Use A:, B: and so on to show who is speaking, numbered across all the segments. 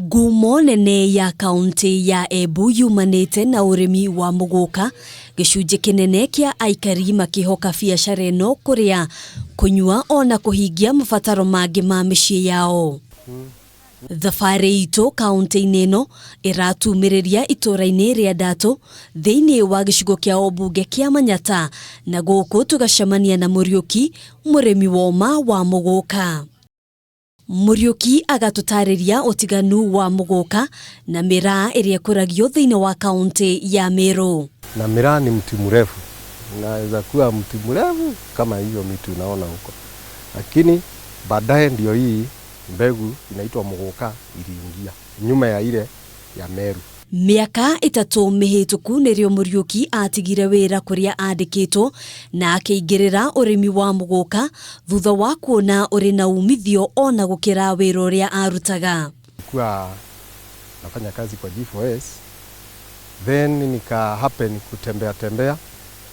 A: Ngumo nene ya kaunti ya Embu yumanĩte na ũrĩmi wa mũgũka, gĩcunjĩ kĩnene kĩa aikari makĩhoka biacara ĩno kũrĩa, kũnyua ona kũhingia mabataro mangĩ ma mĩciĩ yao. Thabarĩ itũ kaunti-inĩ ĩno ĩratumĩrĩria itũra-inĩ rĩa Ndatũ thĩinĩ wa gĩcigo kĩa ũmbunge kĩa Manyata na gũkũ tũgacemania na Mũriũki, mũrĩmi woma wa mũgũka. Mũriũki agatũtarĩria ũtiganu wa mũgũka na mĩraa ĩrĩa ĩkũragio thĩinĩ wa kaunti ya Meru.
B: Na miraa ni mti mrefu, unaweza kuwa mti mrefu kama hiyo miti unaona huko, lakini baadaye ndio hii mbegu inaitwa muguka iliingia nyuma ya ile ya Meru.
A: Mĩaka 3 mĩhĩtũku nĩrĩo Mũriũki atigire wĩra kũrĩa andĩkĩtwo na akĩingĩrĩra ũrĩmi wa mũgũka thutha wa kuona ũrĩ na umithio ona gũkĩra wĩra ũrĩa arutaga.
B: Nilikuwa nafanya kazi kwa G4S, then nika happen kutembea tembea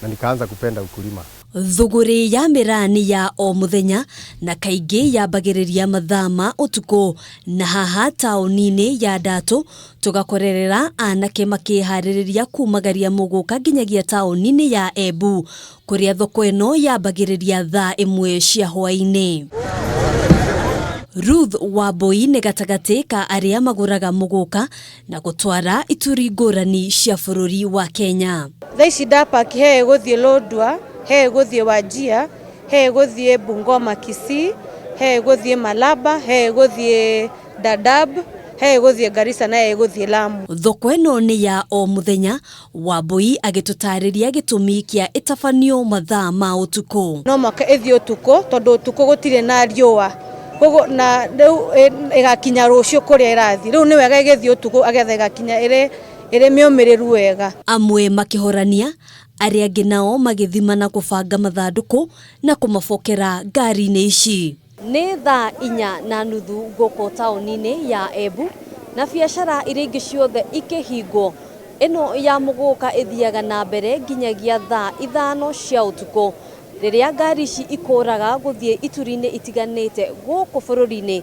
B: na nikaanza kupenda ukulima.
A: Thũgũrĩ ya mĩraa nĩ ya o mũthenya na kaingĩ yambagĩrĩria mathaa ma ũtukũ, na haha taũni-inĩ ya Ndatũ tũgakorerera anake makĩharĩrĩria kumagaria mũgũka nginyagia taũni-inĩ ya Embu kũrĩa thoko ĩno yambagĩrĩria thaa 1 cia hwaĩ-inĩ. Ruth Wambui nĩ gatagatĩ ka arĩa magũraga mũgũka na gũtwara ituri ngũrani cia bũrũri wa Kenya.
C: Thaa ici ndapaki he gũthiĩ Lodwar, he gũthiĩ Wajir, he gũthiĩ Bungoma Kisii, he gũthiĩ Malaba, he gũthiĩ Dadaab, he gũthiĩ Garissa na he gũthiĩ Lamu.
A: Thoko ĩno nĩ ya o mũthenya, Wambui agĩtũtarĩria gĩtũmi kĩa ĩtabanio mathaa ma ũtukũ.
C: No mũhaka ĩthiĩ ũtukũ tondũ ũtukũ gũtirĩ na riũa. Koguo na rĩu ĩgakinya rũciũ kũrĩa ĩrathiĩ. Rĩu nĩ wega ĩgĩthiĩ ũtukũ agetha ĩgakinya ĩrĩ mĩũmĩrĩru wega.
A: Amwe makĩhorania, arĩa angĩ nao magĩthima na kũbanga mathandũkũ na kũmabokera ngari-inĩ ici. Nĩ thaa 4:30 gũkũ taũni-inĩ ya Embu na biacara iria ingĩ ciothe ikĩhingwo. Ĩno ya mũgũka ĩthiaga na mbere nginyagia thaa 5 cia ũtukũ rĩrĩa ngari ici ikũraga gũthiĩ ituri-inĩ itiganĩte gũkũ bũrũri-inĩ.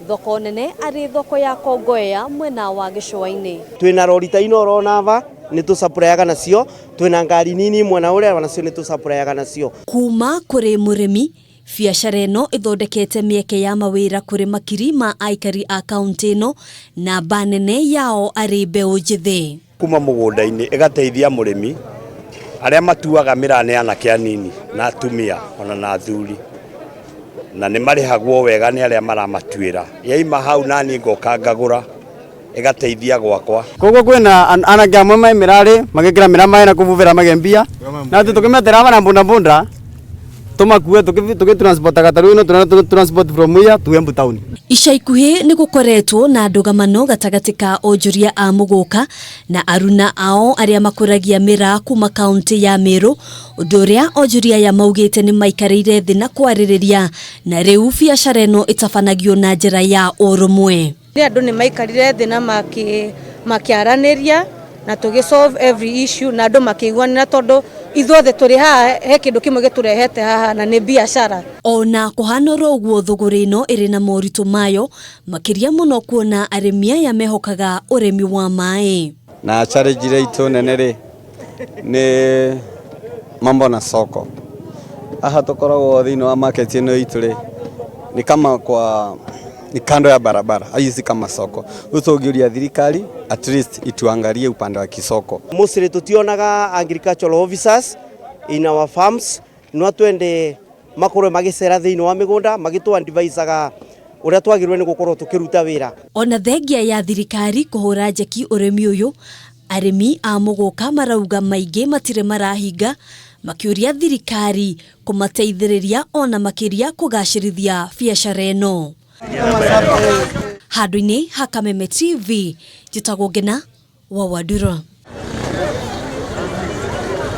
A: Thoko nene arĩ thoko ya Kongowea mwena wa gĩcũa-inĩ.
D: Twĩna rori ta ino ũrona ava nĩ tũsupplyaga nacio, twĩna ngari nini mwena ũrĩa nacio nĩ tũsupplyaga nacio.
A: Kuma kũrĩ mũrĩmi, biacara ĩno ĩthondekete mĩeke ya mawĩra kũrĩ makiri ma aikari a kaunti ĩno, namba nene yao arĩ mbeũ njĩthĩ.
E: Kuma mũgũnda-inĩ ĩgateithia mũrĩmi, arĩa matuaga mĩraa nĩ anake anini na atumia ona na athuri, na nĩ marĩhagwo wega nĩ arĩa maramatuĩra. Yaima hau nani ngoka ngagũra, ĩgateithia gwakwa.
F: Koguo kwĩna anake amwe mai mĩrarĩ magĩkĩra mĩraa maĩ na kũbubĩra magembia, na ithuĩ tũkĩmetera aba na bunda bunda tũmakue tũgĩtransportaga ta rĩu ĩno tũrenda transport from here to Embu town.
A: Ica ikuhĩ nĩ gũkoretwo na ndũgamano gatagatĩ ka onjoria a mũgũka na aruna ao arĩa makũragia mĩraa kuma kaunti ya Meru, ũndũ ũrĩa onjoria aya maugĩte nĩ maikarĩire thĩ na kwarĩrĩria, na rĩu biacara ĩno ĩtabanagio na njĩra ya ũrũmwe.
C: Nĩ andũ nĩ maikarire thĩ na makĩaranĩria na tũgĩ solve every issue na andũ makĩiguanĩra tondũ ithuothe tũrĩ haha he kĩndũ kĩmwe gĩtũrehete haha na nĩ biacara.
A: Ona kũhana oro ũguo, thũgũrĩ ĩno ĩrĩ na moritũ mayo, makĩria mũno kuona arĩmi aya mehokaga ũrĩmi wa maĩ.
F: Na challenge ĩrĩa itũ nene rĩ nĩ mambo na soko. Haha tũkoragwo thĩinĩ wa market ĩno itũ rĩ ni kama kwa ni kando ya barabara, hii si kama soko. Rĩu tũngĩũria thirikari at least ituangalie upande wa kisoko.
D: Mostly tutionaga agricultural officers in our farms, no twende makorwo magĩcera thĩinĩ wa mĩgũnda magĩtũ advisaga ũrĩa twagĩrĩirwo nĩ gũkorwo tũkĩruta wĩra.
A: Ona thengia ya thirikari kũhũra njeki ũrĩmi ũyũ, arĩmi a mũgũka marauga maingĩ matirĩ marahinga, makĩũria thirikari kũmateithĩrĩria ona makĩria kũgacĩrithia biacara ĩno. Handũ-inĩ ha Kameme TV, njĩtagwo Ngena wa Wandura.